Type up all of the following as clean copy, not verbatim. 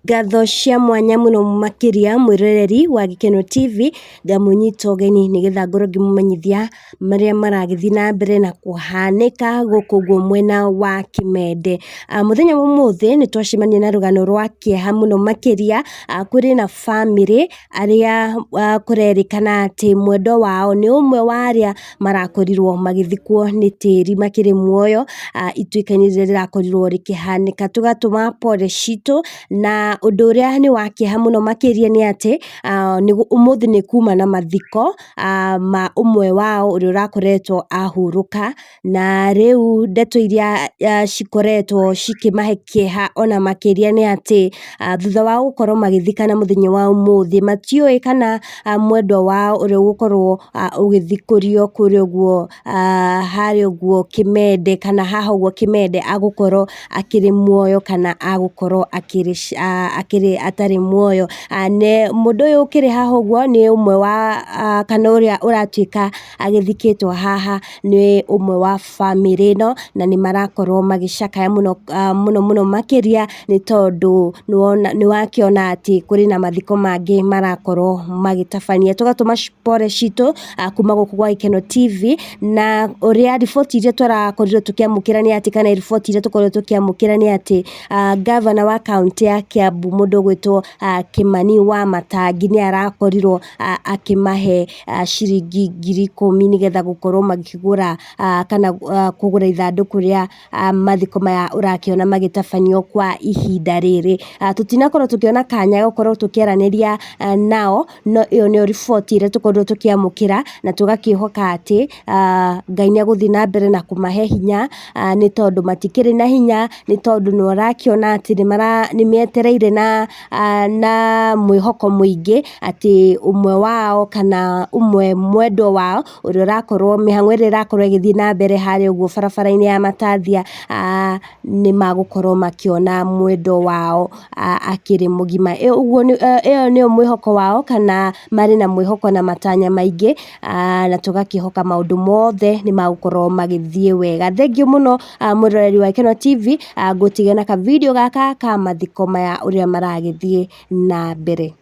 Ngatho cia mwanya mũno makĩria mwĩroreri wa Gĩkeno TV, ngamũnyita ũgeni nĩgetha ngorwo ngĩmũmenyithia marĩa maragĩthiĩ na mbere na kũhanĩka gũkũ ũguo mwena wa Kĩmende. Mũthenya wa ũmũthĩ nĩ twacemania na rũgano rwa kĩeha mũno makĩria, kũrĩ na bamĩrĩ arĩa kũrerĩkana atĩ mwendwa wao nĩ ũmwe wa arĩa marakorirwo magĩthikwo nĩ tĩri makĩrĩ muoyo, ituĩka-inĩ rĩrĩa rĩrakorirwo rĩkĩhanĩka. Tũgatũma pole citũ na ũndũ ũrĩa nĩ wa kĩeha mũno makĩria nĩ atĩ ũmũthĩ nĩ kuma na mathiko ma ũmwe wao ũrĩa ũrakoretwo ahurũka, na rĩu ndeto iria cikoretwo cikĩmahe kĩeha ona makĩria nĩ atĩ thutha wa gũkorwo magĩthikana mũthenya wa ũmũthĩ, matiũĩ kana mwendwa wao ũrĩa ũgũkorwo ũgĩthikũrio kũrĩa ũguo harĩa ũguo Kĩmende kana haha ũguo Kĩmende agũkorwo akĩrĩ muoyo kana agũkorwo akĩrĩ atarĩ muoyo. Mũndũ ũyũ ũkĩrĩ haha ũguo nĩ ũmwe wa kana ũrĩa ũratuĩka agĩthikĩtwo haha nĩ ũmwe wa bamĩrĩ ĩno, na nĩ marakorwo magĩcakaya mũno mũno mũno makĩria nĩ tondũ nĩ wakĩona atĩ kũrĩ na mathiko mangĩ marakorwo magĩtabania. Tũgatũma pole citũ kuma gũkũ gwa Gĩkeno TV, na ũrĩa riboti iria tũrakorirwo tũkĩamũkĩra nĩ atĩ kana riboti iria tũkoretwo tũkĩamũkĩra nĩ atĩ ngavana wa kaũntĩ ya Kiambu mũndũ ũgwĩtwo Kĩmani wa Matangi nĩ arakorirwo akĩmahe ciringi 10,000 nĩgetha gũkorwo makĩgũra kana kũgũra ithandũkũ rĩa mathiko maya ũrakĩona magĩtabanio kwa ihinda rĩrĩ. Tũtinakorwo tũkĩona kanya ga gũkorwo tũkĩaranĩria nao, no ĩyo nĩyo riboti ĩrĩa tũkorirwo tũkĩamũkĩra na tũgakĩhoka atĩ Ngai nĩ egũthiĩ na mbere na kũmahe hinya nĩ tondũ matikĩrĩ na hinya, nĩ tondũ nĩ ũrakĩona atĩ nĩ metereire na mwĩhoko mũingĩ atĩ ũmwe wao kana ũmwe mwendwa wao ũrĩa ũrakorwo mĩhang'o ĩrĩa ĩrakorwo ĩgĩthiĩ na mbere harĩa ũguo barabara-inĩ ya Matathia nĩ magũkorwo makĩona mwendwa wao akĩrĩ mũgima. Ũguo ĩyo nĩyo mwĩhoko wao kana marĩ na mwĩhoko na matanya maingĩ, na tũgakĩhoka maũndũ mothe nĩ magũkorwo magĩthiĩ wega. Thengiũ mũno mwĩroreri wa Gĩkeno TV, ngũtige na ka video gaka ka mathiko maya ũrĩa maragĩthiĩ na mbere.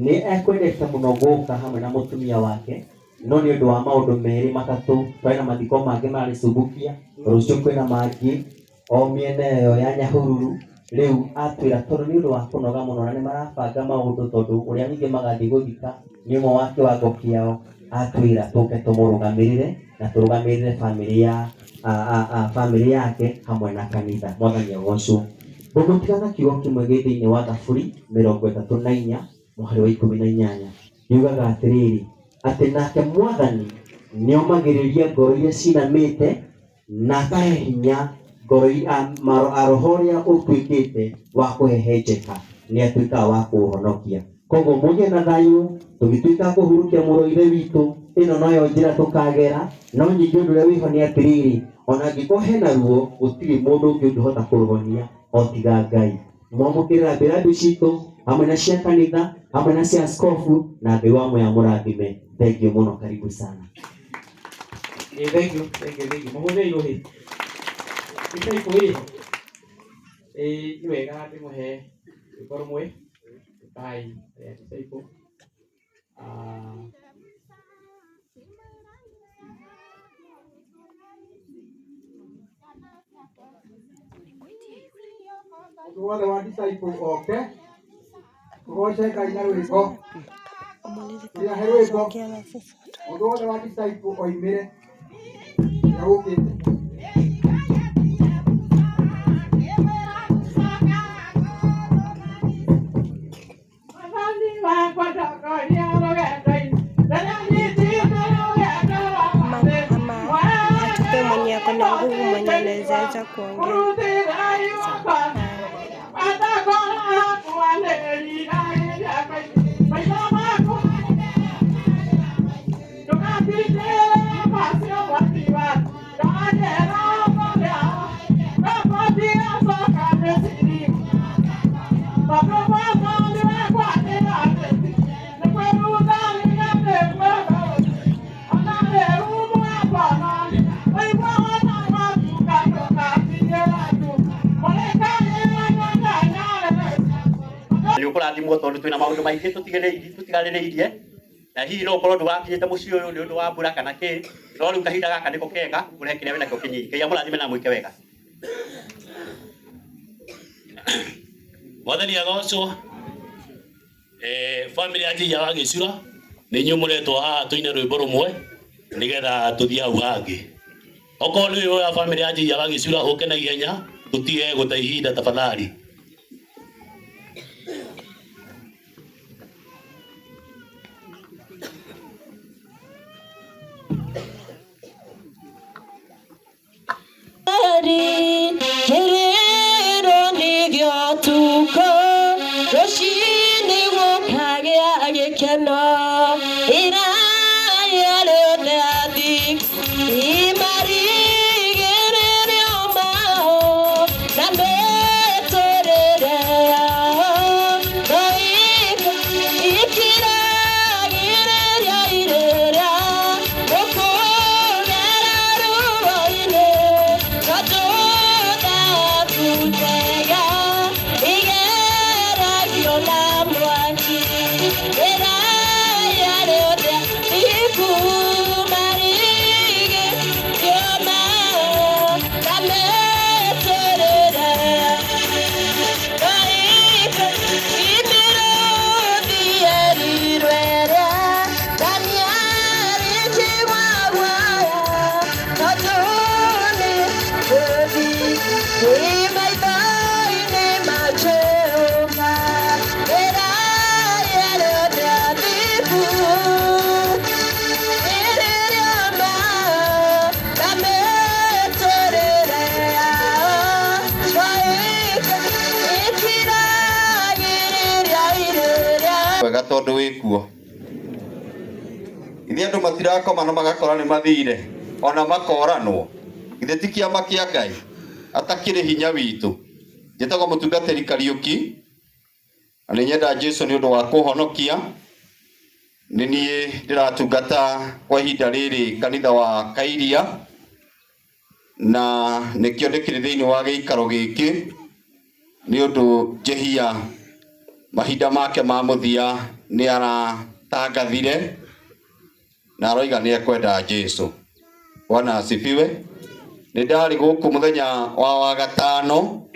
Nĩ ekwendete mũno gũka hamwe na mũtumia wake, no nĩ ũndũ wa maũndũ merĩ matatũ, kwĩna mathiko mangĩ mararĩcumbukia, rũciũ kwĩna mangĩ o mĩena ĩyo ya Nyahururu. Rĩu atwĩra tondũ nĩ ũndũ wa kũnoga mũno na nĩ marabanga maũndũ tondũ ũrĩa ningĩ magathiĩ gũthika nĩ ũmwe wa kĩwango kĩao, atwĩra tũke tũmũrũgamĩrĩre na tũrũgamĩrĩre bamĩrĩ ya bamĩrĩ yake hamwe na kanitha. Mwathani agocwo. Ngũgũtiga na kiugo kĩmwe gĩ thĩinĩ wa Thaburi 34 mũhari wa 18, yugaga atĩrĩrĩ, atĩ nake Mwathani nĩomagĩrĩria ngoro iria cinamĩte na akahe hinya ngoro roho ũrĩa ũtuĩkĩte wa kũhehenjeka, nĩ atuĩkaga wa kũũhonokia. Koguo mũgĩe na thayũ, tũgĩtuĩka kũhurũkia mũrũ wa ithe witũ, ĩno noyo njĩra tũkagera. No ningĩ ũndũ ũrĩa wĩho nĩ atĩrĩrĩ, ona angĩkorwo hena ruo, gũtirĩ mũndũ ũngĩ ũngĩhota kũrũhonia o tiga Ngai. Mwamũkĩre rambirambi citũ hamwe na cia kanitha hamwe na cia askofu, na Ngai wa muoyo amũrathime. Thengiũ mũno, karibu sana. Thank you, thank you, thank you. Mũhũthĩre irũhĩ. Disciple ĩ, nĩ wega ndĩmũhe rwĩmbo rũmwe. Ũkai disciple. Mũndũ wothe wa disciple oke tũgoce Ngai na rwĩmbo. Tũrehe rwĩmbo. Mũndũ wothe wa disciple oimĩre ũrĩa ũkĩte. Ama atupe mwenye ako na nguvu, mwenye anaweza weza kuongea. Nĩ ũkũrathimwo tondũ twĩna maũndũ maingĩ tũtigarĩrĩirie na hihi no ũkorwo ndũgakinyĩte mũciĩ ũyũ nĩ ũndũ wa mbura kana kĩ, no rĩu kahinda gaka nĩko kega ũrehe kĩrĩa wĩnakĩo kĩnyinyi. Ngai amũrathime na mwĩke wega. Mwathani agocwo. Family ya Njihia wa Gĩcura nĩ inyuĩ mũretwo haha tũine rwĩmbo rũmwe nĩgetha tũthiĩ hau hangĩ. Okorwo nĩ ũyũ wa family ya Njihia wa Gĩcura ũke na ihenya tũtige gũte ihinda tafadhali. Kĩrĩro nĩ gĩotuko rũcinĩ gũkagĩa gĩkeno iraya rĩothe athi imarigĩrĩrio mao na mĩtũrĩre yao no ikiragĩrĩria irĩra gũkũgera ruo-inĩ tondũ thabu njega igeragio na mwaki iraya rĩothe ikumarigĩrio mao na mĩtũrĩre Wega tondũ wĩ kuo ithuĩ andũ matirakoma na magakora nĩ mathire ona makoranwo ithe ti kĩama kĩa Ngai atakĩrĩ hinya witũ. Njĩtagwo mũtungatĩri Kariũki na nĩ nyenda Jesũ nĩ ũndũ wa kũhonokia. Nĩ niĩ ndĩratungata kwa ihinda rĩrĩ kanitha wa Kairia na nĩkĩo ndĩkĩrĩ thĩinĩ wa gĩikaro gĩkĩ nĩ ũndũ Njihia mahinda make ma mũthia nĩ aratangathire na aroiga nĩ ekwenda Jesũ. Bwana asifiwe. Nĩ ndarĩ gũkũ mũthenya wa wagatano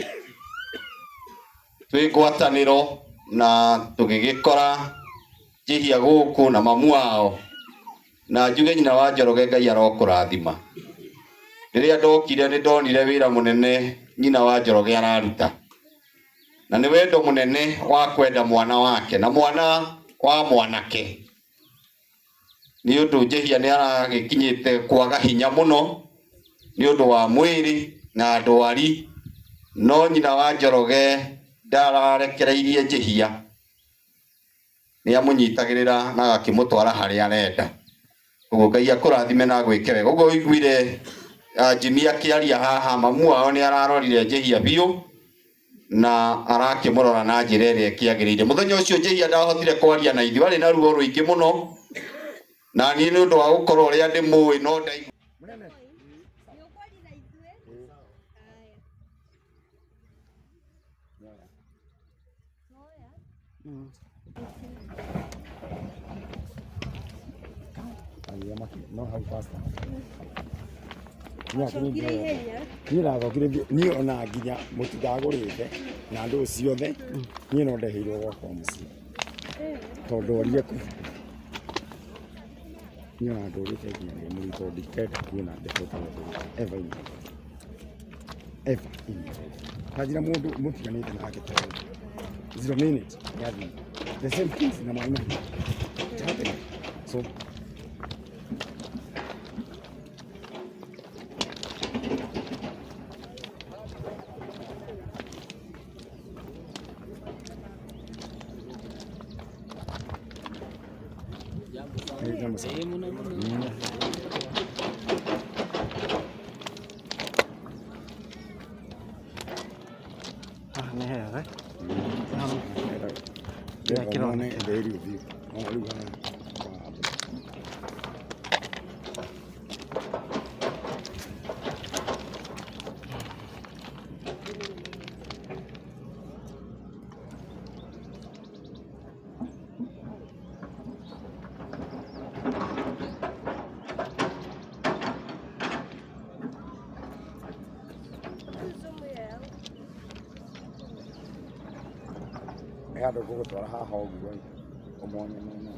twĩ ngwatanĩro na tũgĩgĩkora Njihia gũkũ na mamu wao na njuge nyina wa Njoroge Ngai arokũrathima. Rĩrĩa ndokire nĩ ndonire wĩra mũnene nyina wa Njoroge araruta na nĩ wendo mũnene wa kwenda mwana wake na mwana wa mwanake nĩ ũndũ Njihia nĩ aragĩkinyĩte kwaga hinya mũno nĩ ũndũ wa mwĩrĩ na ndwari, no nyina wa Njoroge ndararekereirie Njihia, nĩ amũnyitagĩrĩra na agakĩmũtwara harĩa arenda. Ũguo Ngai akũrathime na agwĩke wega. Ũguo ũiguire Jimmy akĩaria haha, mamu wao nĩ ararorire Njihia biũ na arakĩmũrora na njĩra ĩrĩa ĩkĩagĩrĩire. Mũthenya ũcio Njihia ndahotire kwaria na ithuĩ, arĩ na ruo rũingĩ mũno na niĩ nĩ ũndũ wa gũkorwo ũrĩa ndĩmũĩ no ndaigua. No hau pastor. Niĩ ndathokire niĩ ona nginya mũtu ndagũrĩte na ndũ ciothe niĩ no ndeheirwo gwakwa mũciĩ tondũ ndorire kũ niĩ ona ndũrĩte nginya ndĩ mũrĩu tondũ ndikenda kuona ndehete ever in my life. Ever in my life. Kanjĩra mũndũ mũtiganĩte nake tondũ 0 minute nĩathiĩ the same things na maĩ mahiũ. It's happening. So jambo sana. Haha nĩ hega. Ndĩrona theri ũthiũ. No rĩu haha Handũ ngũgũtwara haha ũguo ĩ, ũmone mwena.